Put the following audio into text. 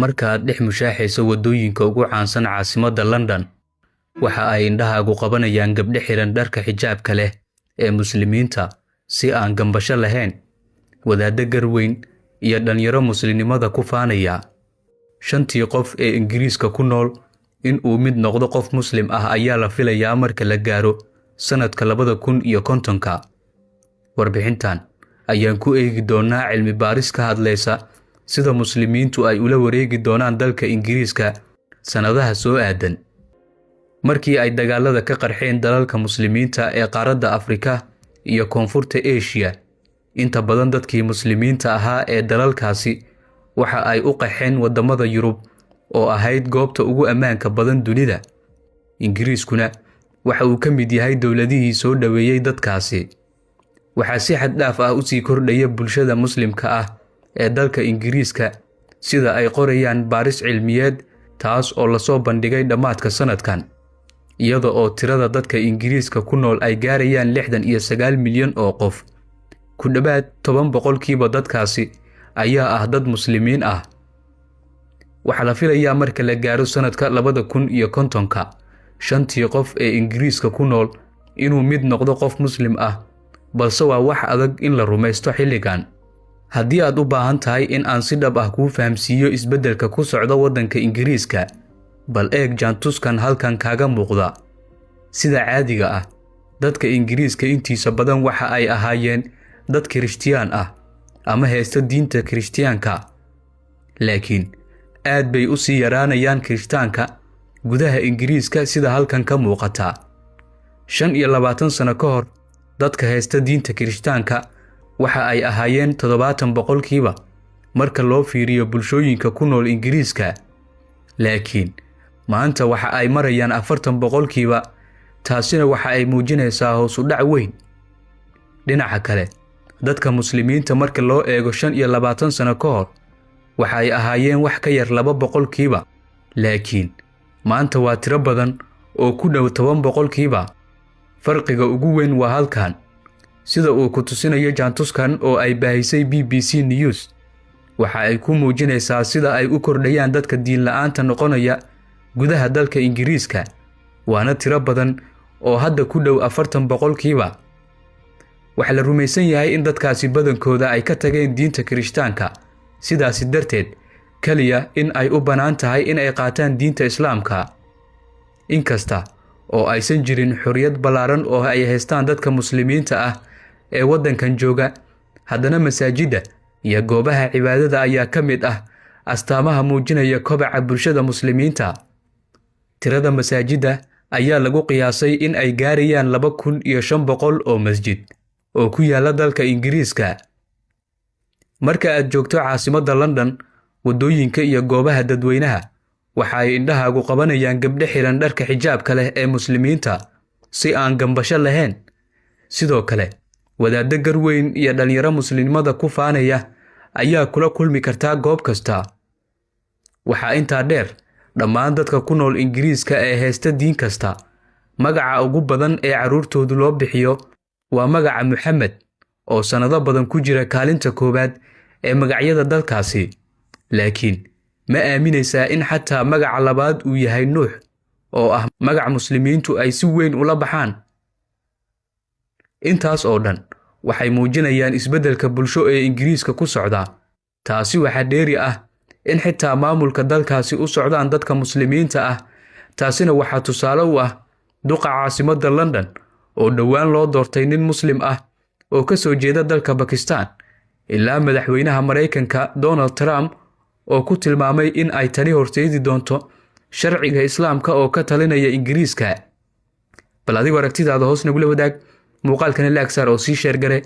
Marka aad dhex mushaaxayso waddooyinka ugu caansan caasimadda London, waxa ay indhahaagu qabanayaan gabdho xiran dharka xijaabka leh ee Muslimiinta si aan gambasho lahayn, wadaaddo garweyn iyo dhalinyaro muslimnimada ku faanaya. Shantii qof ee Ingiriiska ku nool in uu mid noqdo qof Muslim ah ayaa la filayaa marka la gaaro sanadka 2050-ka. Warbixintan ayaan ku eegi doonaa cilmi baaris ka hadlaysa sida Muslimiintu ay ula wareegi doonaan dalka Ingiriiska sannadaha soo aadan. Markii ay dagaalada ka qarxeen dalalka Muslimiinta ee qaaradda Afrika iyo Koonfurta Asia, inta badan dadkii Muslimiinta ahaa ee dalalkaasi waxa ay u qaxeen waddamada Yurub oo ahayd goobta ugu ammaanka badan dunida. Ingiriiskuna waxa uu ka mid yahay dowladihii soo dhoweeyey dadkaasi. Waxaa si xad dhaaf ah usii kordhaya bulshada Muslimka ah ee dalka Ingiriiska, sida ay qorayaan baaris cilmiyeed taas oo lasoo bandhigay dhammaadka sanadkan, iyada oo tirada dadka Ingiriiska ku nool ay gaarayaan 69 milyan oo qof. Ku dhowaad 10% dadkaasi ayaa ah dad Muslimiin ah. Waxaa la filayaa marka la gaaro sanadka 2050-ka, shantii qof ee Ingiriiska ku nool inuu mid noqdo qof Muslim ah, balse waa wax adag in la rumaysto xilligan. Haddii aad u baahan tahay in aan si dhab ah kuu fahamsiiyo isbeddelka ku socda waddanka Ingiriiska, bal eeg jaantuskan halkan kaaga muuqda. Sida caadiga ah, dadka Ingiriiska intiisa badan waxa ay ahaayeen dad Kirishhtiyaan ah ama haysta diinta Kirishtiyaanka, laakiin aad bay u sii yaraanayaan Kirishtaanka gudaha Ingiriiska, sida halkan ka muuqata. 25 sano ka hor, dadka haysta diinta Kirishtaanka waxa ay ahaayeen 70% marka loo fiiriyo bulshooyinka ku nool Ingiriiska, laakiin maanta waxa ay marayaan 40%. Taasina waxa ay muujinaysaa hoos u dhac weyn. Dhinaca kale, dadka Muslimiinta marka loo eego 25 sano ka hor, waxa ay ahaayeen wax ka yar 2%, laakiin maanta waa tiro badan oo ku dhow 10%. Farqiga ugu weyn waa halkan, sida uu ku tusinayo jaantuskan oo ay baahisay BBC News. Waxa ay ku muujinaysaa sida ay u kordhayaan dadka diin la'aanta noqonaya gudaha dalka Ingiriiska, waana tiro badan oo hadda ku dhow 40%. Waxaa la rumaysan yahay in dadkaasi badankooda ay ka tageen diinta Kirishtaanka, sidaasi darteed keliya in ay u bannaan tahay in ay qaataan diinta Islaamka. Inkasta oo aysan jirin xorriyad ballaaran oo ay haystaan dadka Muslimiinta ah ee waddankan jooga, haddana masaajidda iyo goobaha cibaadada ayaa ka mid ah astaamaha muujinaya kobaca bulshada Muslimiinta. Tirada masaajidda ayaa lagu qiyaasay in ay gaarayaan 2500 oo masjid oo ku yaala dalka Ingiriiska. Marka aad joogto caasimadda London, waddooyinka iyo goobaha dadweynaha waxa ay indhahaagu qabanayaan gabdho xiran dharka xijaabka leh ee Muslimiinta si aan gambasho lahayn. Sidoo kale, wadaaddo garweyn iyo dhalinyaro muslimnimada ku faanaya ayaa kula kulmi kartaa goob kasta. Waxaa intaa dheer, dhammaan dadka ku nool Ingiriiska ee haysta diin kasta, magaca ugu badan ee carruurtoodu loo bixiyo waa magaca Muxamed, oo sannado badan ku jira kaalinta koowaad ee magacyada dalkaasi. Laakiin ma aaminaysaa in xataa magaca labaad uu yahay Nuux, oo ah magac Muslimiintu ay si weyn ula baxaan? Intaas oo dhan waxay muujinayaan isbeddelka bulsho ee Ingiriiska ku socda. Taasi waxaa dheeri ah in xitaa maamulka dalkaasi u socdaan dadka Muslimiinta ah. Taasina waxaa tusaale u ah duqa caasimadda London oo dhowaan loo doortay nin Muslim ah oo ka soo jeeda dalka Bakistan, ilaa madaxweynaha Maraykanka Donald Trump oo ku tilmaamay in ay tani horseedi doonto sharciga Islaamka oo ka talinaya Ingiriiska. Bal adigu aragtidaada hoos nagula wadaag, muuqaalkana like saar oo sii share garee.